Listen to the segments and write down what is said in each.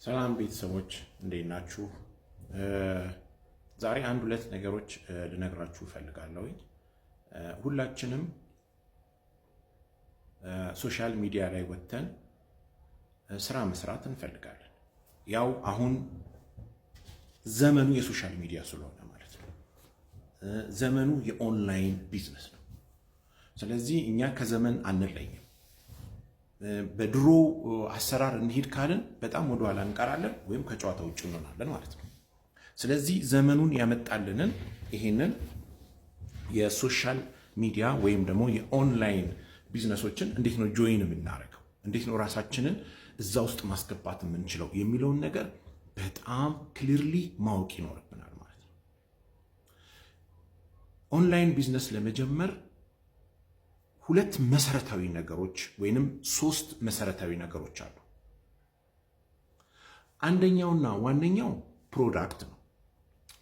ሰላም ቤተሰቦች፣ እንዴት ናችሁ? ዛሬ አንድ ሁለት ነገሮች ልነግራችሁ እፈልጋለሁኝ። ሁላችንም social media ላይ ወጥተን ስራ መስራት እንፈልጋለን። ያው አሁን ዘመኑ የ social media ስለሆነ ማለት ነው። ዘመኑ የ online business ነው። ስለዚህ እኛ ከዘመን አንለይም። በድሮ አሰራር እንሂድ ካልን በጣም ወደኋላ እንቀራለን ወይም ከጨዋታ ውጭ እንሆናለን ማለት ነው። ስለዚህ ዘመኑን ያመጣልንን ይሄንን የ social media ወይም ደግሞ የ online business ኦችን እንዴት ነው join የምናደርገው፣ እንዴት ነው ራሳችንን እዛ ውስጥ ማስገባት የምንችለው የሚለውን ነገር በጣም clearly ማወቅ ይኖርብናል ማለት ነው። Online business ለመጀመር ሁለት መሰረታዊ ነገሮች ወይንም ሶስት መሰረታዊ ነገሮች አሉ። አንደኛውና ዋነኛው product ነው።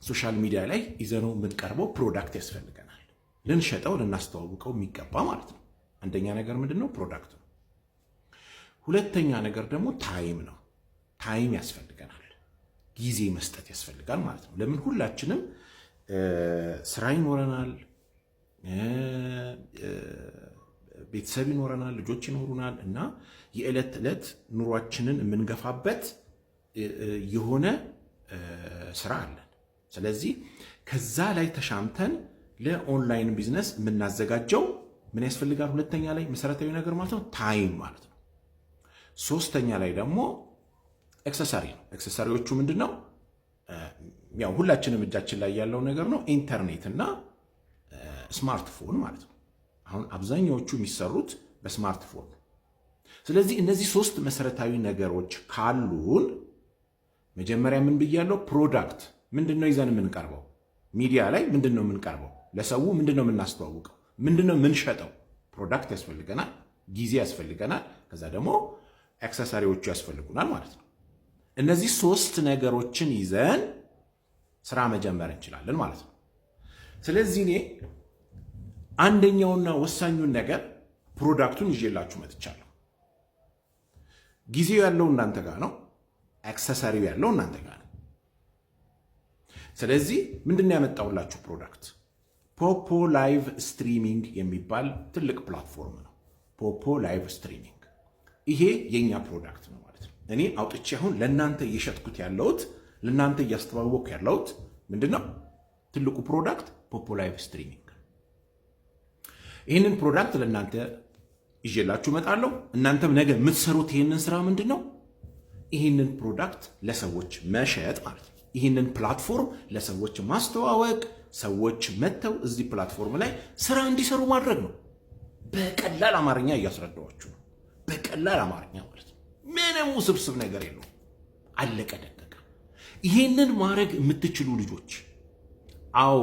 Social media ላይ ይዘነው የምንቀርበው product ያስፈልገናል። ልንሸጠው ልናስተዋውቀው የሚገባ ማለት ነው። አንደኛ ነገር ምንድን ነው? Product ነው። ሁለተኛ ነገር ደግሞ time ነው። Time ያስፈልገናል። ጊዜ መስጠት ያስፈልጋል ማለት ነው። ለምን? ሁላችንም ስራ ይኖረናል፣ ቤተሰብ ይኖረናል፣ ልጆች ይኖሩናል እና የዕለት ዕለት ኑሯችንን የምንገፋበት የሆነ ስራ አለን። ስለዚህ ከዛ ላይ ተሻምተን ለ online business የምናዘጋጀው ምን ያስፈልጋል? ሁለተኛ ላይ መሰረታዊ ነገር ማለት ነው time ማለት ነው። ሶስተኛ ላይ ደግሞ accessory ነው። Accessory ዎቹ ምንድን ነው? ያው ሁላችንም እጃችን ላይ ያለው ነገር ነው፣ ኢንተርኔት እና ስማርትፎን ማለት ነው። አሁን አብዛኛዎቹ የሚሰሩት በስማርትፎን ነው። ስለዚህ እነዚህ ሶስት መሰረታዊ ነገሮች ካሉን፣ መጀመሪያ ምን ብያለው? Product ምንድን ነው ይዘን የምንቀርበው? ሚዲያ ላይ ምንድን ነው የምንቀርበው? ለሰው ምንድን ነው የምናስተዋውቀው? ምንድን ነው የምንሸጠው? Product ያስፈልገናል፣ ጊዜ ያስፈልገናል፣ ከዛ ደግሞ accessory ዎቹ ያስፈልጉናል ማለት ነው። እነዚህ ሶስት ነገሮችን ይዘን ስራ መጀመር እንችላለን ማለት ነው። ስለዚህ እኔ አንደኛውና ወሳኙን ነገር product ኡን ይዤላችሁ መጥቻለሁ። ጊዜው ያለው እናንተ ጋር ነው። Accessory ው ያለው እናንተ ጋር ነው። ስለዚህ ምንድን ነው ያመጣሁላችሁ product? Poppo Live Streaming የሚባል ትልቅ platform ነው። Poppo Live Streaming ይሄ የኛ product ነው ማለት ነው። እኔ አውጥቼ አሁን ለእናንተ እየሸጥኩት ያለሁት፣ ለእናንተ እያስተዋወቅኩ ያለሁት ምንድን ነው? ትልቁ product Poppo Live Streaming። ይህንን product ለእናንተ ይዤላችሁ እመጣለሁ። እናንተም ነገ የምትሰሩት ይህንን ስራ ምንድን ነው? ይህንን product ለሰዎች መሸጥ ማለት ነው። ይህንን platform ለሰዎች ማስተዋወቅ፣ ሰዎች መጥተው እዚህ platform ላይ ስራ እንዲሰሩ ማድረግ ነው። በቀላል አማርኛ እያስረዳኋችሁ ነው። በቀላል አማርኛ ማለት ነው። ምንም ውስብስብ ነገር የለውም። አለቀ ደቀቀ። ይህንን ማድረግ የምትችሉ ልጆች፣ አዎ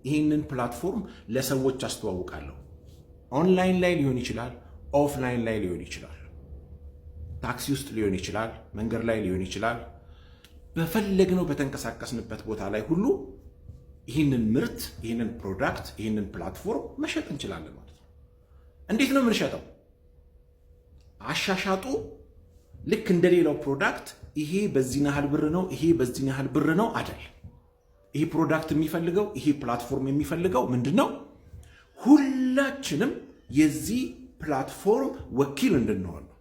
ይህንን platform ለሰዎች አስተዋውቃለሁ። ኦንላይን ላይ ሊሆን ይችላል፣ offline ላይ ሊሆን ይችላል፣ ታክሲ ውስጥ ሊሆን ይችላል፣ መንገድ ላይ ሊሆን ይችላል። በፈለግነው በተንቀሳቀስንበት ቦታ ላይ ሁሉ ይህንን ምርት፣ ይህንን product፣ ይህንን platform መሸጥ እንችላለን ማለት ነው። እንዴት ነው የምንሸጠው? አሻሻጡ ልክ እንደሌላው product ይሄ በዚህን ያህል ብር ነው፣ ይሄ በዚህን ያህል ብር ነው አይደል። ይሄ product የሚፈልገው፣ ይሄ platform የሚፈልገው ምንድን ነው? ሁላችንም የዚህ platform ወኪል እንድንሆን ነው።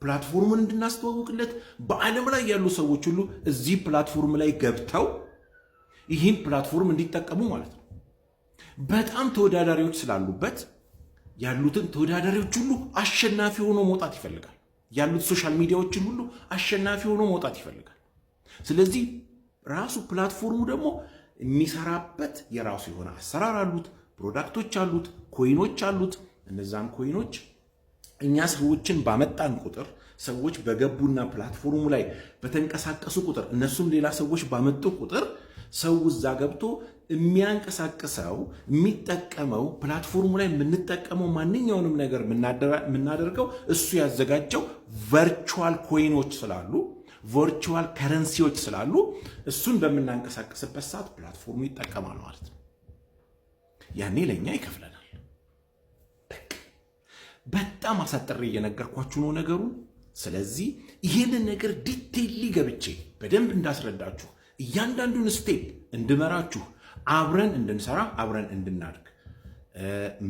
Platform ኡን እንድናስተዋውቅለት፣ በዓለም ላይ ያሉ ሰዎች ሁሉ እዚህ platform ላይ ገብተው ይህን platform እንዲጠቀሙ ማለት ነው። በጣም ተወዳዳሪዎች ስላሉበት ያሉትን ተወዳዳሪዎች ሁሉ አሸናፊ ሆኖ መውጣት ይፈልጋል። ያሉት social media ዎችን ሁሉ አሸናፊ ሆኖ መውጣት ይፈልጋል። ስለዚህ ራሱ platform ኡ ደግሞ የሚሰራበት የራሱ የሆነ አሰራር አሉት፣ product ኦች አሉት፣ coin ኦች አሉት። እነዛን coin ኦች እኛ ሰዎችን ባመጣን ቁጥር፣ ሰዎች በገቡና platform ኡ ላይ በተንቀሳቀሱ ቁጥር፣ እነሱም ሌላ ሰዎች ባመጡ ቁጥር፣ ሰው እዛ ገብቶ የሚያንቀሳቅሰው፣ የሚጠቀመው፣ platform ኡ ላይ የምንጠቀመው ማንኛውንም ነገር የምናደርገው እሱ ያዘጋጀው virtual coin ኦች ስላሉ፣ virtual currency ዎች ስላሉ እሱን በምናንቀሳቀስበት ሰዓት platform ኡ ይጠቀማል ማለት ነው። ያኔ ለእኛ ይከፍለናል። በጣም አሳጥሬ እየነገርኳችሁ ነው ነገሩን። ስለዚህ ይህንን ነገር detail ገብቼ በደንብ እንዳስረዳችሁ፣ እያንዳንዱን step እንድመራችሁ፣ አብረን እንድንሰራ፣ አብረን እንድናድግ፣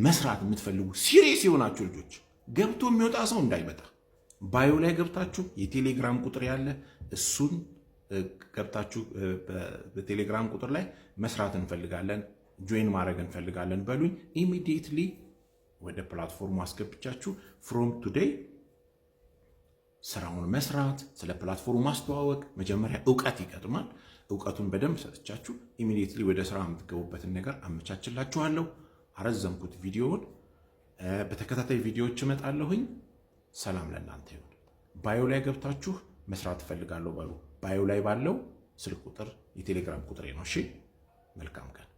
መስራት የምትፈልጉ serious የሆናችሁ ልጆች፣ ገብቶ የሚወጣ ሰው እንዳይመጣ፣ bio ላይ ገብታችሁ የቴሌግራም ቁጥር ያለ እሱን ገብታችሁ በቴሌግራም ቁጥር ላይ መስራት እንፈልጋለን፣ join ማድረግ እንፈልጋለን በሉኝ። Immediately ወደ platform ኡ አስገብቻችሁ from today ስራውን መስራት፣ ስለ platform ኡ ማስተዋወቅ፣ መጀመሪያ እውቀት ይቀድማል። እውቀቱን በደንብ ሰጥቻችሁ immediately ወደ ስራ የምትገቡበትን ነገር አመቻችላችኋለሁ። አረዘምኩት ቪዲዮውን። በተከታታይ ቪዲዮዎች እመጣለሁኝ። ሰላም ለእናንተ ይሁን። Bio ላይ ገብታችሁ መስራት እፈልጋለሁ በሉ። Bio ላይ ባለው ስልክ ቁጥር የቴሌግራም ቁጥሬ ነው። እሺ፣ መልካም ቀን።